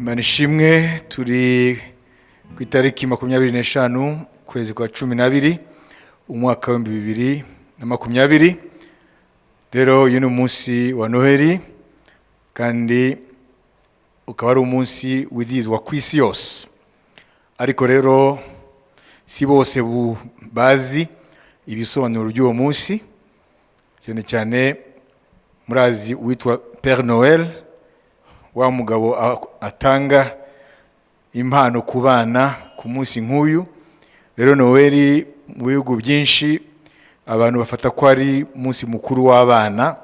Imana ishimwe. Turi ku itariki 25, ukwezi kwa 12, umwaka w'2020. Rero uyu ni umunsi wa Noheli, kandi ukaba ari umunsi wizihizwa ku isi yose. Ariko rero si bose bazi ibisobanuro by'uwo munsi. Cyane cyane murazi uwitwa Père Noël, wa mugabo atanga impano ku bana ku munsi nk'uyu. Rero Noheli mu bihugu byinshi abantu bafata ko ari umunsi mukuru w'abana,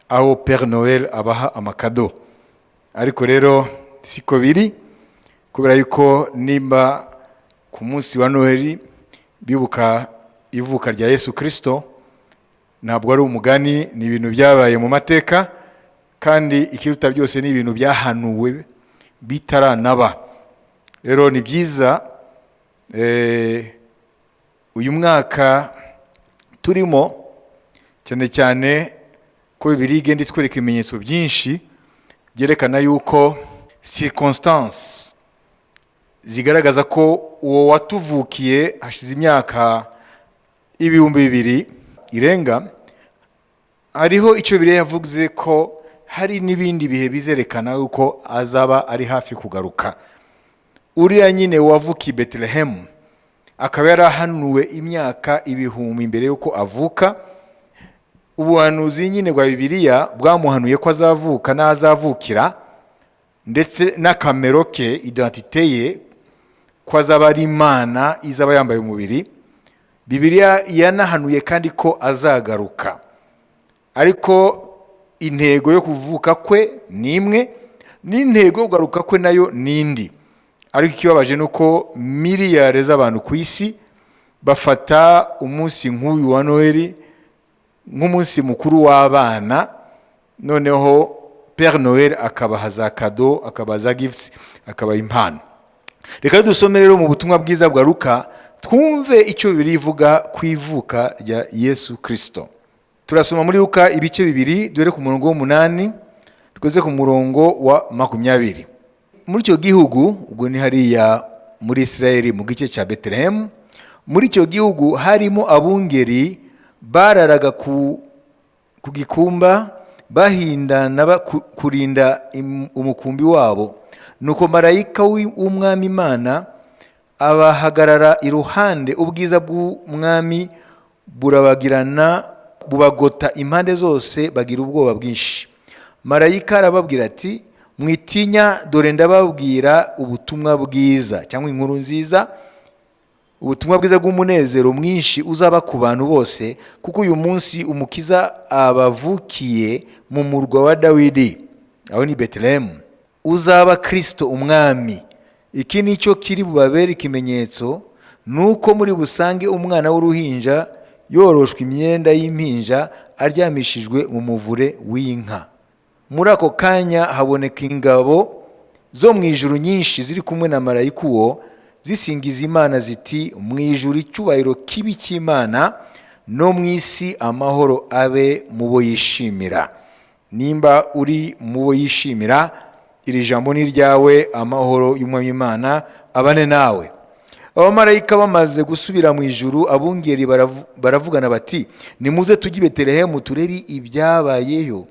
aho Père Noël abaha amakado. Ariko rero siko biri, kubera yuko nimba ku munsi wa Noheli bibuka ivuka rya Yesu Kirisito, ntabwo ari umugani, ni ibintu byabaye mu mateka, kandi ikiruta byose ni ibintu byahanuwe bitaranaba. Rero ni byiza, uyu mwaka turimo, cyane cyane ko Bibiliya igenda itwereka ibimenyetso byinshi byerekana yuko circonstance zigaragaza ko uwo watuvukiye hashize imyaka 2000 irenga, hariho icyo Bibiliya yavuze ko hari n'ibindi bihe bizerekana yuko azaba ari hafi kugaruka. Uriya nyine wavukiye i Betelehemu akaba yarahanuwe imyaka ibihumbi mbere y'uko avuka, ubuhanuzi nyine bwa Bibiliya bwamuhanuye ko azavuka n'azavukira, ndetse n'akamero ke, identité ye, ko azaba ari Imana izaba yambaye umubiri. Bibiliya yanahanuye kandi ko azagaruka. Ariko intego yo kuvuka kwe ni imwe, n'intego yo kugaruka kwe nayo ni indi. Ariko ikibabaje ni uko miliyari z'abantu ku isi bafata umunsi nk'uyu wa Noheli nk'umunsi mukuru w'abana, noneho Père Noël akabaha za cadeaux, akabaha za gifts, akabaha impano. Reka dusome rero mu Butumwa Bwiza bwa Luka, twumve icyo Bibiliya ivuga ku ivuka rya Yesu Kirisito. Turasoma muri Luka ibice 2, dore ku murongo w'8 tugeze ku murongo wa 20. Muri icyo gihugu, ubwo ni hariya muri Israel mu gice cya Betelehemu, muri icyo gihugu harimo abungeri bararaga ku gikumba, bahindana kurinda umukumbi wabo. Nuko marayika w'Umwami Imana abahagarara iruhande, ubwiza bw'Umwami burabagirana bubagota impande zose, bagira ubwoba bwinshi. Marayika arababwira ati: "Mwitinya, dore ndababwira ubutumwa bwiza," cyangwa inkuru nziza, "ubutumwa bwiza bw'umunezero mwinshi uzaba ku bantu bose, kuko uyu munsi Umukiza abavukiye mu murwa wa Dawidi," aho ni Betelehemu, "uzaba Kirisito Umwami. Iki ni cyo kiri bubabere ikimenyetso, ni uko muri busange umwana w'uruhinja yoroshwa imyenda y'impinja, aryamishijwe mu muvure w'inka." Muri ako kanya haboneka ingabo zo mu ijuru nyinshi ziri kumwe na marayika uwo, zisingiza Imana ziti: "Mu ijuru icyubahiro kibe icy'Imana, no mu isi amahoro abe mu bo yishimira." Nimba uri mu bo yishimira, iri jambo ni iryawe. Amahoro y'Umwami Imana abane nawe. Abamarayika bamaze gusubira mu ijuru, abungeri baravugana bati: "Nimuze tujye i Betelehemu turebe ibyabayeyo,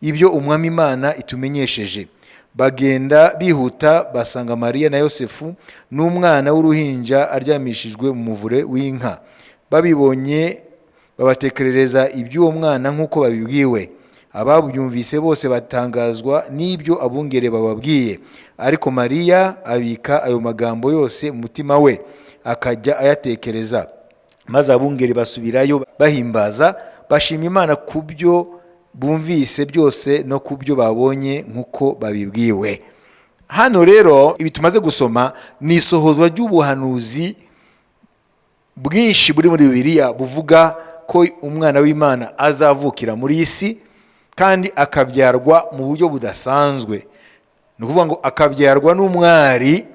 ibyo Umwami Imana itumenyesheje." Bagenda bihuta, basanga Mariya na Yosefu n'umwana w'uruhinja aryamishijwe mu muvure w'inka. Babibonye babatekerereza iby'uwo mwana nk'uko babibwiwe. Ababyumvise bose batangazwa n'ibyo abungere bababwiye. Ariko Mariya abika ayo magambo yose mu mutima we, akajya ayatekereza. Maze abungeri basubirayo bahimbaza, bashima Imana ku byo bumvise byose no ku byo babonye nk'uko babibwiwe. Hano rero ibi tumaze gusoma ni isohozwa ry'ubuhanuzi bwinshi buri muri Bibiliya, buvuga ko umwana w'Imana azavukira muri iyi si, kandi akabyarwa mu buryo budasanzwe. Ni ukuvuga ngo akabyarwa n'umwari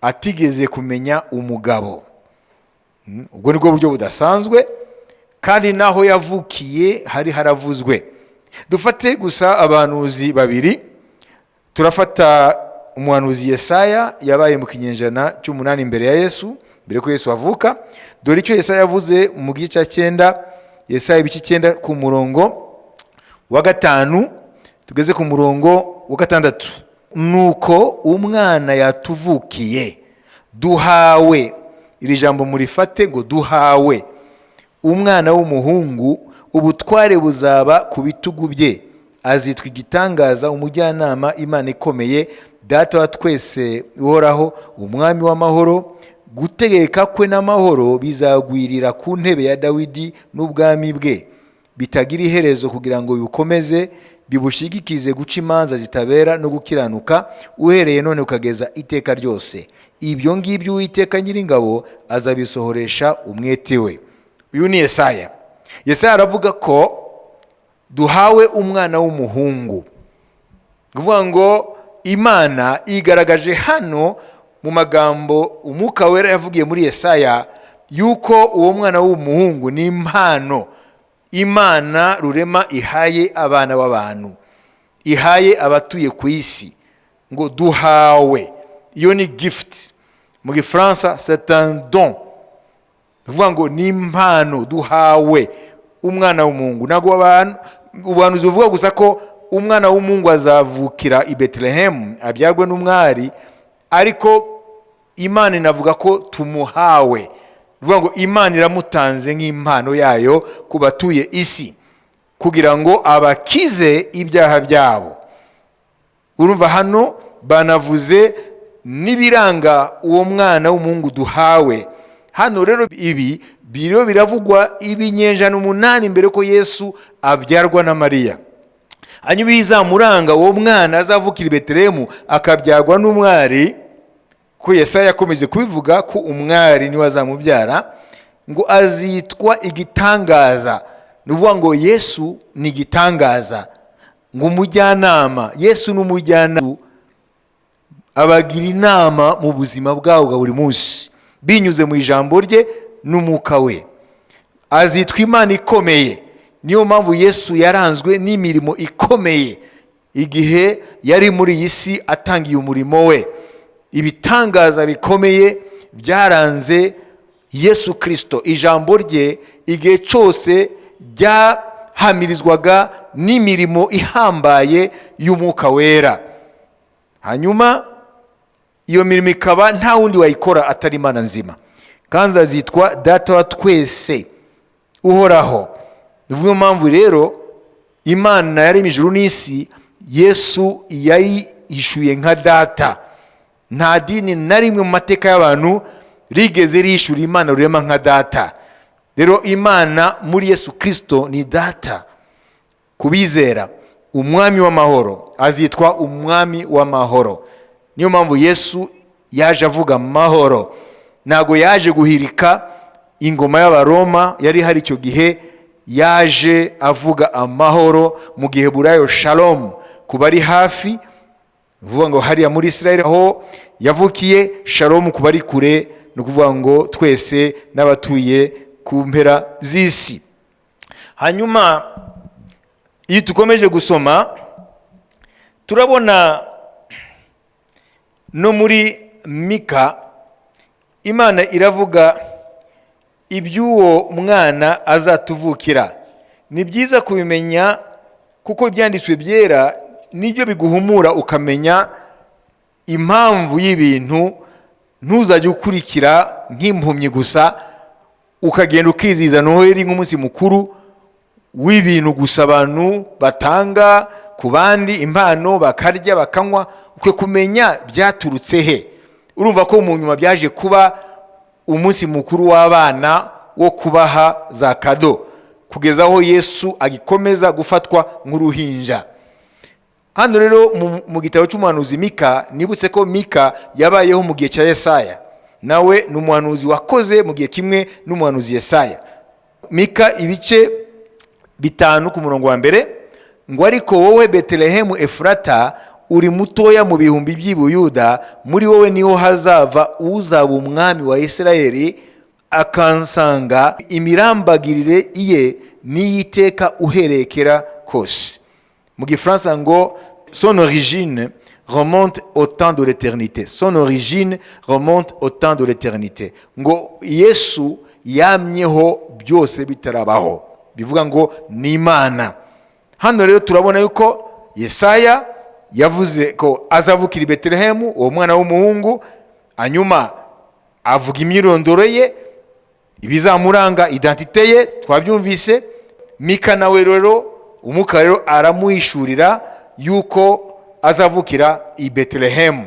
atigeze kumenya umugabo. Ubwo ni bwo buryo budasanzwe, kandi n'aho yavukiye hari haravuzwe. Dufate gusa abahanuzi babiri. Turafata Umuhanuzi Yesaya yabaye mu kinyejana cy'8 mbere ya Yesu, mbere ko Yesu avuka. Dore icyo Yesaya yavuze mu gice cya 9, Yesaya ibice 9 ku murongo wa 5 tugeze ku murongo wa 6. Nuko umwana yatuvukiye, duhawe, iri jambo murifate ngo duhawe umwana w'umuhungu, ubutware buzaba ku bitugu bye, azitwa Igitangaza, Umujyanama, Imana ikomeye, Data wa twese uhoraho, Umwami w'amahoro. Gutegeka kwe n'amahoro bizagwirira ku ntebe ya Dawidi n'ubwami bwe bitagira iherezo, kugira ngo bibukomeze bibushigikize guca imanza zitabera no gukiranuka, uhereye none ukageza iteka ryose. Ibyo ngibyo Uwiteka Nyiringabo azabisohoresha umwete we. Uyu ni Yesaya. Yesaya aravuga ko duhawe umwana w'umuhungu, kuvuga ngo Imana igaragaje hano mu magambo Umwuka Wera yavugiye muri Yesaya yuko uwo mwana w'umuhungu ni impano Imana Rurema ihaye abana b'abantu, ihaye abatuye ku isi, ngo duhawe. Iyo ni gift, mu Gifaransa c'est un don, bivuga ngo ni impano, duhawe umwana w'umuhungu. Ntabwo abantu, ubuhanuzi buvuga gusa ko umwana w'umuhungu azavukira i Betelehemu abyarwe n'umwari, ariko Imana inavuga ko tumuhawe, bivuga ngo Imana iramutanze nk'impano yayo ku batuye isi kugira ngo abakize ibyaha byabo. Urumva hano banavuze n'ibiranga uwo mwana w'umuhungu duhawe. Hano rero ibi biriho biravugwa ibinyejana 8 mbere ko Yesu abyarwa na Mariya. Hanyuma izamuranga uwo mwana azavukira i Betelehemu akabyarwa n'umwari, ko Yesaya yakomeje kubivuga ko umwari niwe azamubyara, ngo azitwa Igitangaza. Ni ukuvuga ngo Yesu ni igitangaza. Ngo Umujyanama, Yesu ni umujyanama, abagira inama mu buzima bwabo bwa buri munsi binyuze mu ijambo rye n'Umwuka we. Azitwa Imana ikomeye. Niyo mpamvu Yesu yaranzwe n'imirimo ikomeye igihe yari muri iyi si atangiye umurimo we. Ibitangaza bikomeye byaranze Yesu Kirisito. Ijambo rye igihe cyose ryahamirizwaga n'imirimo ihambaye y'Umwuka Wera. Hanyuma iyo mirimo ikaba nta wundi wayikora atari Imana nzima. Kandi azitwa Data wa twese uhoraho. Niyo mpamvu rero Imana yaremye ijuru n'isi, Yesu yayihishuye nka Data. Nta dini na rimwe mu mateka y'abantu rigeze rihishura Imana Rurema nka Data. Rero Imana muri Yesu Kirisito ni Data kubizera. Umwami w'amahoro, azitwa Umwami w'amahoro. Niyo mpamvu Yesu yaje avuga amahoro. Ntabwo yaje guhirika ingoma y'Abaroma yari ihari icyo gihe, yaje avuga amahoro, mu Giheburayo shalom ku bari hafi, uvuga ngo hariya muri Israel aho yavukiye, shalom ku bari kure, ni ukuvuga ngo twese n'abatuye ku mpera z'isi. Hanyuma iyo dukomeje gusoma, turabona no muri Mika Imana iravuga iby'uwo mwana azatuvukira. Ni byiza kubimenya kuko Ibyanditswe Byera nibyo biguhumura ukamenya impamvu y'ibintu, ntuzajye ukurikira nk'impumyi gusa, ukagenda ukizihiza Noheli nk'umunsi mukuru w'ibintu gusa abantu batanga ku bandi impano, bakarya, bakanywa. Ukwiye kumenya byaturutse he. Urumva ko mu nyuma byaje kuba umunsi mukuru w'abana wo kubaha za cadeaux, kugeza aho Yesu agikomeza gufatwa nk'uruhinja. Hano rero mu gitabo cy'umuhanuzi Mika, nibutse ko Mika yabayeho mu gihe cya Yesaya, nawe ni umuhanuzi wakoze mu gihe kimwe n'umuhanuzi Yesaya. Mika ibice 5 ku murongo wa 1, ngo: "Ariko wowe Betelehemu Efurata, uri mutoya mu bihumbi by'i Buyuda, muri wowe niho hazava uzaba umwami wa Isirayeli, akansanga, imirambagirire ye n'iyiteka uhereye kera kose." Mu Gifaransa ngo: "Son origine remonte au temps de l'éternité. Son origine remonte au temps de l'éternité. Ngo Yesu yamyeho byose bitarabaho, bivuga ngo ni Imana. Hano rero turabona yuko Yesaya yavuze ko azavukira i Betelehemu, uwo mwana w'umuhungu, hanyuma avuga imyirondoro ye, ibizamuranga, identité ye, twabyumvise. Mika nawe rero, Umwuka rero aramuhishurira yuko azavukira i Betelehemu.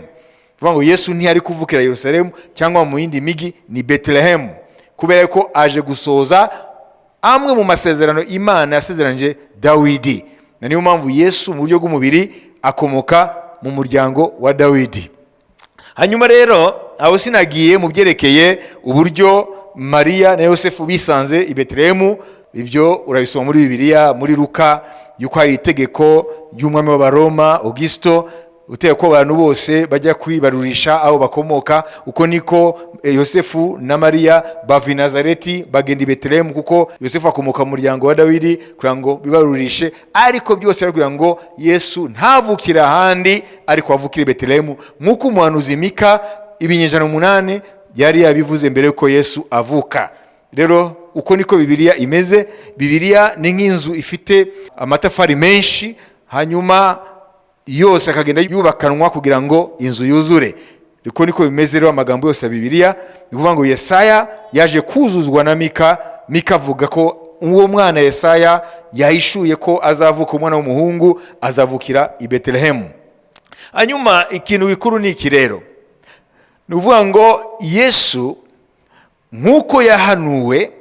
Kuvuga ngo Yesu ntiyari kuvukira Yerusalemu cyangwa mu yindi migi, ni Betelehemu, kubera ko aje gusohoza amwe mu masezerano Imana yasezeranije Dawidi, na niyo mpamvu Yesu mu buryo bw'umubiri akomoka mu muryango wa Dawidi. Hanyuma rero aho sinagiye mu byerekeye uburyo Mariya na Yosefu bisanze i Betelehemu. Ibyo urabisoma muri Bibiliya, muri Luka, yuko hari itegeko ry'umwami w'Abaroma Augusto uteye ko abantu bose bajya kwibarurisha aho bakomoka. Uko niko Yosefu na Mariya bava i Nazareti bagenda i Betelehemu, kuko Yosefu akomoka mu muryango wa Dawidi, kugira ngo bibarurishe. Ariko byose ari kugira ngo Yesu ntavukire ahandi, ariko avukire i Betelehemu, nk'uko umuhanuzi Mika ibinyejana 8 yari yabivuze mbere yuko Yesu avuka. Rero uko niko Bibiliya imeze. Bibiliya ni nk'inzu ifite amatafari menshi, hanyuma yose akagenda yubakanwa kugira ngo inzu yuzure. Uko niko bimeze rero amagambo yose ya Bibiliya. Ni ukuvuga ngo Yesaya yaje kuzuzwa na Mika. Mika avuga ko uwo mwana Yesaya yahishuye ko azavuka, umwana w'umuhungu, azavukira i Betelehemu. Hanyuma ikintu gikuru ni iki rero? Ni ukuvuga ngo Yesu, nk'uko yahanuwe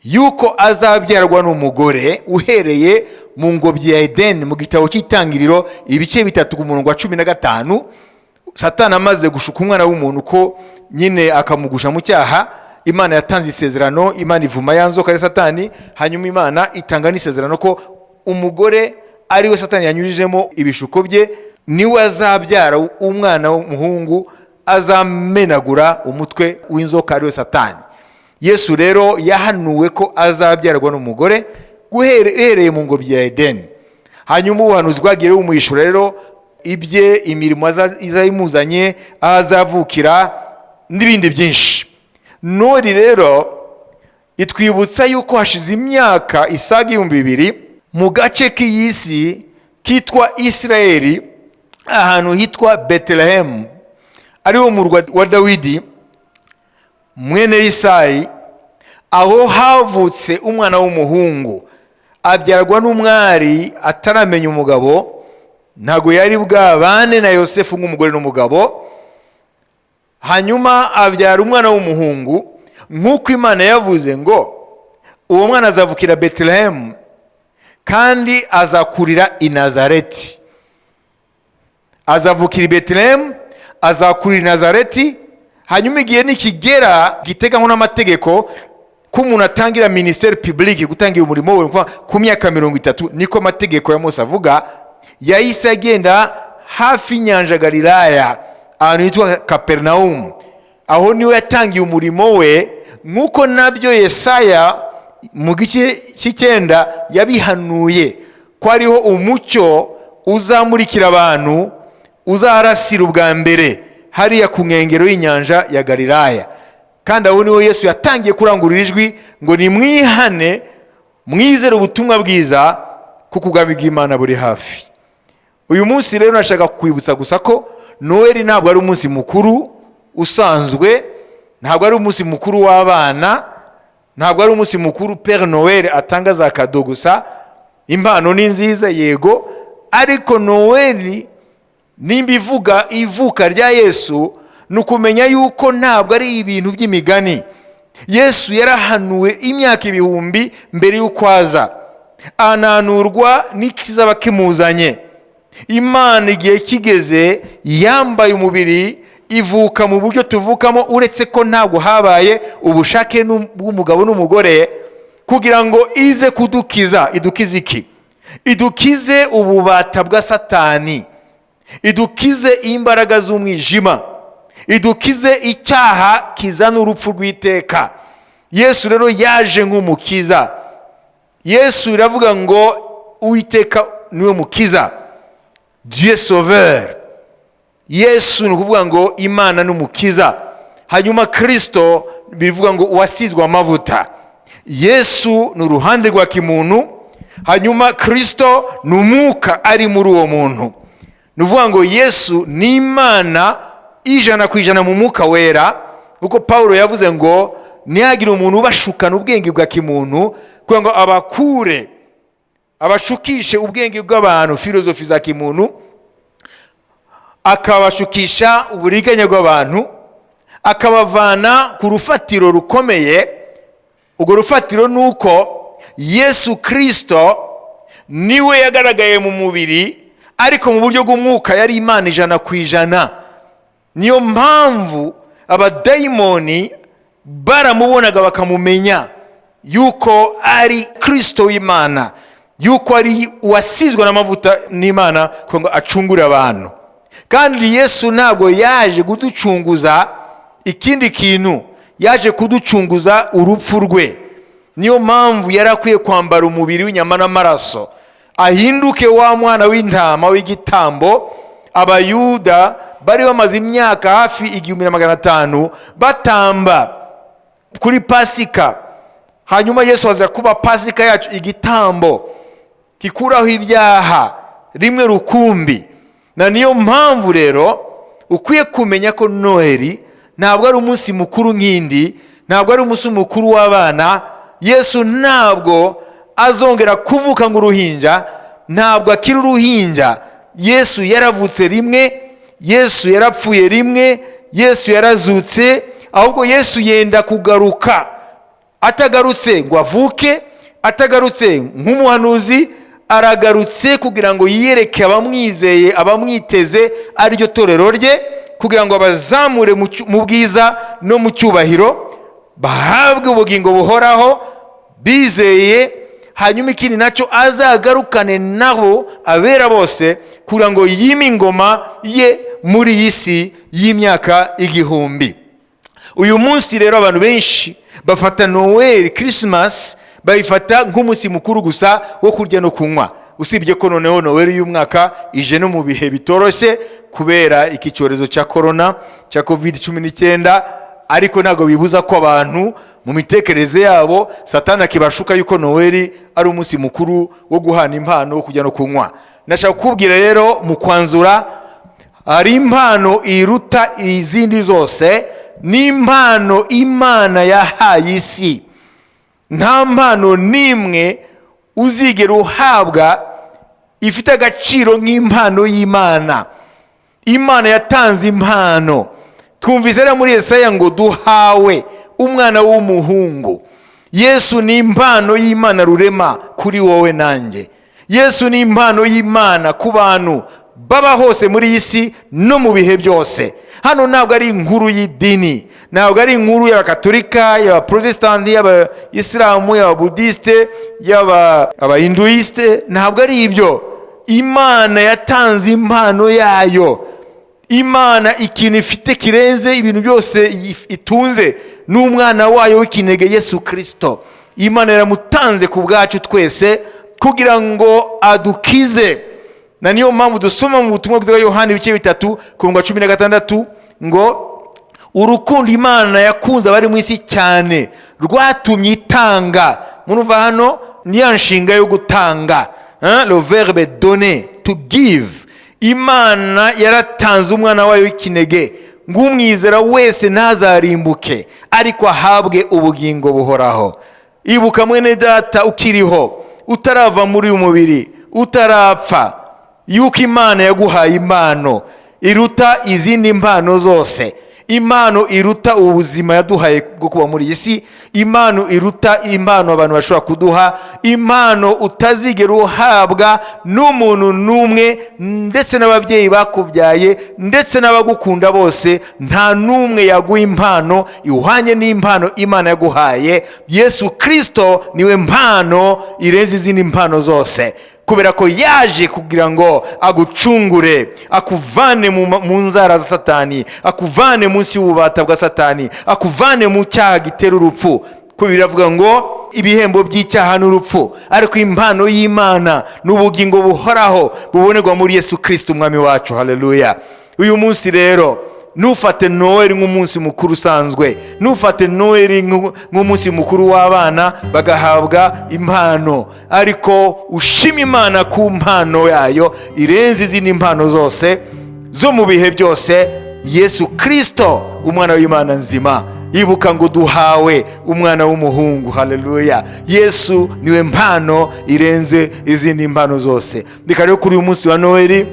yuko azabyarwa n'umugore uhereye mu ngobyi ya Edeni, mu gitabo cy'Itangiriro ibice 3 ku murongo wa 15, Satani amaze gushuka umwana w'umuntu ko nyine akamugusha mu cyaha, Imana yatanze isezerano. Imana ivuma ya nzoka ya Satani, hanyuma Imana itanga n'isezerano ko umugore, ari we Satani yanyujijemo ibishuko bye, niwe azabyara umwana w'umuhungu azamenagura umutwe w'inzoka, ari we Satani. Yesu rero yahanuwe ko azabyarwa n'umugore uhereye mu ngobyi ya Edeni. Hanyuma ubuhanuzi bwagiye bumuhishura rero ibye, imirimo izayimuzanye, aho azavukira n'ibindi byinshi. Nori rero itwibutsa yuko hashize imyaka isaga 2000, mu gace k'iyi si kitwa Isirayeli, ahantu hitwa Betelehemu, ariwo murwa wa Dawidi mwene Isayi, aho havutse umwana w'umuhungu, abyarwa n'umwari ataramenya umugabo, ntabwo yari bwabane na Yosefu nk'umugore n'umugabo. Hanyuma abyara umwana w'umuhungu nk'uko Imana yavuze ngo uwo mwana azavukira Betelehemu kandi azakurira i Nazareti. Azavukira i Betelehemu, azakurira i Nazareti. Hanyuma igihe nikigera giteganywa n'amategeko ko umuntu atangira ministère public, gutangira umurimo we, ku myaka 30, niko amategeko ya Mose avuga, yahise agenda hafi y'inyanja Galilaya, ahantu hitwa Kaperinawumu. Aho niwe yatangiye umurimo we, nk'uko nabyo Yesaya mu gice cy'icyenda yabihanuye ko hariho umucyo uzamurikira abantu, uzaharasira ubwa mbere hariya ku nkengero y'inyanja ya Galilaya. Kandi aho niho Yesu yatangiye kurangurura ijwi ngo: "Nimwihane, mwizere ubutumwa bwiza, kuko ubwami bw'Imana buri hafi." Uyu munsi rero nashaka kwibutsa gusa ko Noheli ntabwo ari umunsi mukuru usanzwe, ntabwo ari umunsi mukuru w'abana, ntabwo ari umunsi mukuru Père Noël atanga za cadeaux gusa. Impano ni nziza, yego, ariko Noheli nimba ivuga ivuka rya Yesu, ni ukumenya yuko ntabwo ari ibintu by'imigani. Yesu yarahanuwe imyaka ibihumbi mbere y'uko aza, ananurwa n'ikizaba kimuzanye. Imana igihe kigeze yambaye umubiri, ivuka mu buryo tuvukamo, uretse ko ntabwo habaye ubushake bw'umugabo n'umugore, kugira ngo ize kudukiza. Idukize iki? Idukize ububata bwa Satani, idukize imbaraga z'umwijima, idukize icyaha kizana urupfu rw'iteka. Yesu rero yaje nk'umukiza. Yesu biravuga ngo Uwiteka niwe mukiza, Dieu sauveur. Yesu ni ukuvuga ngo Imana n'Umukiza, hanyuma Kirisito bivuga ngo uwasizwe amavuta. Yesu ni uruhande rwa kimuntu, hanyuma Kirisito ni umwuka ari muri uwo muntu. Ni ukuvuga ngo Yesu ni Imana 100% mu mwuka wera, kuko Paul yavuze ngo ntihagire umuntu ubashukana ubwenge bwa kimuntu, kugira ngo abakure abashukishe ubwenge bw'abantu, filozofi za kimuntu, akabashukisha uburiganya bw'abantu, akabavana ku rufatiro rukomeye. Urwo rufatiro ni uko Yesu Kirisito niwe yagaragaye mu mubiri, ariko mu buryo bw'umwuka yari Imana 100%. Niyo mpamvu abadayimoni baramubonaga bakamumenya yuko ari Kirisito w'Imana, yuko ari uwasizwe n'amavuta n'Imana kugira ngo acungure abantu. Kandi Yesu ntabwo yaje kuducunguza ikindi kintu, yaje kuducunguza urupfu rwe. Niyo mpamvu yari akwiye kwambara umubiri w'inyama n'amaraso, ahinduke wa mwana w'intama w'igitambo Abayuda bari bamaze imyaka hafi 1500 batamba kuri Pasika. Hanyuma Yesu aza kuba Pasika yacu, igitambo gikuraho ibyaha rimwe rukumbi. Na niyo mpamvu rero ukwiye kumenya ko Noheli ntabwo ari umunsi mukuru nk'indi, ntabwo ari umunsi mukuru w'abana. Yesu ntabwo azongera kuvuka ngo uruhinja, ntabwo akiri uruhinja. Yesu yaravutse rimwe, Yesu yarapfuye rimwe, Yesu yarazutse, ahubwo Yesu yenda kugaruka. Atagarutse ngo avuke, atagarutse nk'umuhanuzi, aragarutse kugira ngo yiyereke abamwizeye, abamwiteze, ariryo torero rye, kugira ngo abazamure mu bwiza no mu cyubahiro, bahabwe ubugingo buhoraho bizeye. Hanyuma ikindi nacyo, azagarukane nabo abera bose kugira ngo yime ingoma ye muri iyi si y'imyaka 1000. Uyu munsi rero abantu benshi bafata Noel, Christmas, bayifata nk'umunsi mukuru gusa wo kurya no kunywa. Usibye ko noneho Noel y'umwaka ije no mu bihe bitoroshye kubera iki cyorezo cya corona, cya COVID-19, ariko ntabwo bibuza ko abantu mu mitekerereze yabo Satani akibashuka yuko Noel ari umunsi mukuru wo guhana impano, wo kujya no kunywa. Ndashaka kukubwira rero mu kwanzura, hari impano iruta izindi zose, ni impano Imana yahaye isi. Nta mpano n'imwe uzigera uhabwa ifite agaciro nk'impano y'Imana. Imana yatanze impano. Twumvise rero muri Yesaya ngo duhawe umwana w'umuhungu. Yesu ni impano y'Imana rurema kuri wowe nanjye. Yesu ni impano y'Imana ku bantu baba hose muri iyi si no mu bihe byose. Hano ntabwo ari inkuru y'idini, ntabwo ari inkuru y'Abakatolika, y'Abaprotesitanti, y'Abayisilamu, y'Ababudisite, y'Abahinduisite, ntabwo ari ibyo. Imana yatanze impano yayo. Imana ikintu ifite kirenze ibintu byose itunze n'umwana wayo w'ikinege Yesu Kirisito. Imana yaramutanze ku bwacu twese kugira ngo adukize. Na niyo mpamvu dusoma mu butumwa bwa Yohani ibice 3 ku murongo wa 16 ngo urukundo Imana yakunze abari mu isi cyane rwatumye itanga. Murumva hano ni ya nshinga yo gutanga, le verbe donner, to give. Imana yaratanze umwana wayo w'ikinege ngo umwizera wese ntazarimbuke, ariko ahabwe ubugingo buhoraho. Ibuka mwene data ukiriho, utarava muri uyu mubiri, utarapfa, yuko Imana yaguhaye impano iruta izindi mpano zose, impano iruta ubuzima yaduhaye bwo kuba muri iyi si, impano iruta impano abantu bashobora kuduha, impano utazigera uhabwa n'umuntu n'umwe, ndetse n'ababyeyi bakubyaye, ndetse n'abagukunda bose, nta n'umwe yaguha impano ihwanye n'impano Imana yaguhaye. Yesu Kirisito niwe mpano irenze izindi mpano zose, kubera ko yaje kugira ngo agucungure, akuvane mu nzara za Satani, akuvane munsi y'ububata bwa Satani, akuvane mu cyaha gitera urupfu. Kuko biravuga ngo ibihembo by'icyaha n'urupfu, ariko impano y'Imana n'ubugingo buhoraho bubonerwa muri Yesu Kirisito umwami wacu. Haleluya. Uyu munsi rero, ntufate Noheli nk'umunsi mukuru usanzwe, ntufate Noheli nk'umunsi mukuru w'abana bagahabwa impano, ariko ushima Imana ku mpano yayo irenze izindi mpano zose zo mu bihe byose, Yesu Kirisito, umwana w'Imana nzima. Ibuka ngo duhawe umwana w'umuhungu. Haleluya! Yesu niwe mpano irenze izindi mpano zose. Reka rero kuri uyu munsi wa Noheli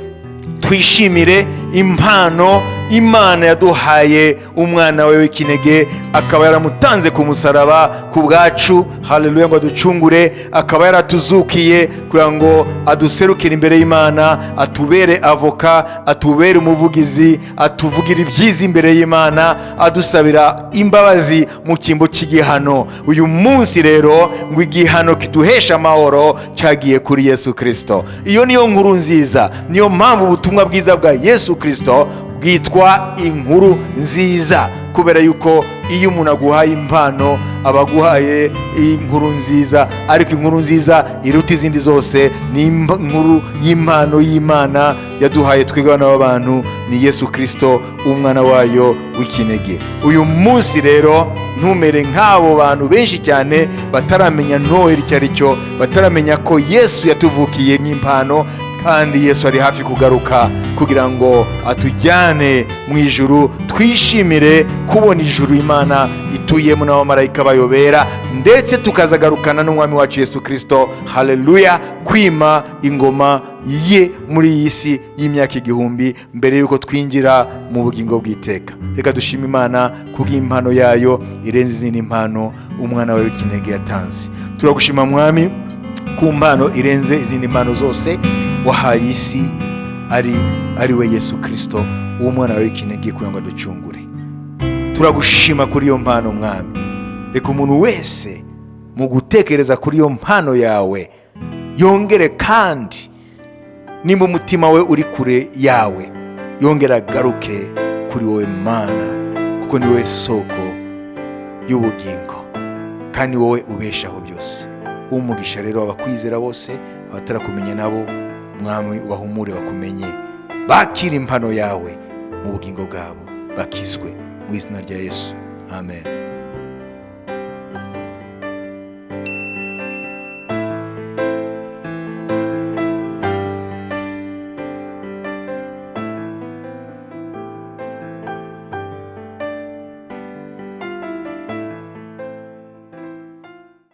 twishimire impano Imana yaduhaye, umwana we w'ikinege, akaba yaramutanze ku musaraba ku bwacu, haleluya, ngo aducungure, akaba yaratuzukiye kugira ngo aduserukire imbere y'Imana, atubere avoka, atubere umuvugizi, atuvugire ibyiza imbere y'Imana, adusabira imbabazi mu cyimbo cy'igihano. Uyu munsi rero, ngo igihano kiduhesha amahoro cyagiye kuri Yesu Kirisito. Iyo niyo nkuru nziza. Niyo mpamvu ubutumwa bwiza bwa Yesu Kirisito bwitwa inkuru nziza, kubera yuko iyo umuntu aguhaye impano aba aguhaye inkuru nziza, ariko inkuru nziza iruta izindi zose ni inkuru y'impano y'Imana yaduhaye twebwe abana b'abantu, ni Yesu Kirisito, umwana wayo w'ikinege. Uyu munsi rero ntumere nk'abo bantu benshi cyane bataramenya Noheli icyo ari cyo, bataramenya ko Yesu yatuvukiye nk'impano, kandi Yesu ari hafi kugaruka kugira ngo atujyane mu ijuru, twishimire kubona ijuru Imana ituyemo n'abamarayika bayobera, ndetse tukazagarukana n'Umwami wacu Yesu Kirisito, haleluya, kwima ingoma ye muri iyi si y'imyaka 1000 mbere y'uko twinjira mu bugingo bw'iteka. Reka dushime Imana kubw'impano yayo irenze izindi mpano, umwana wawe w'ikinege yatanze. Turagushima, Mwami, ku mpano irenze izindi mpano zose wahaye isi, ari we Yesu Kirisito, umwana wawe w'ikinege, kugira ngo aducungure. Turagushima kuri iyo mpano, Mwami. Reka umuntu wese mu gutekereza kuri iyo mpano yawe yongere kandi, nimba umutima we uri kure yawe, yongere agaruke kuri wowe, Mana, kuko ni wowe soko y'ubugingo kandi wowe ubeshaho byose. Umugisha rero abakwizera bose, abatarakumenya nabo, Mwami, ubahumure bakumenye, bakira impano yawe mu bugingo bwabo, bakizwe mu izina rya Yesu. Amen.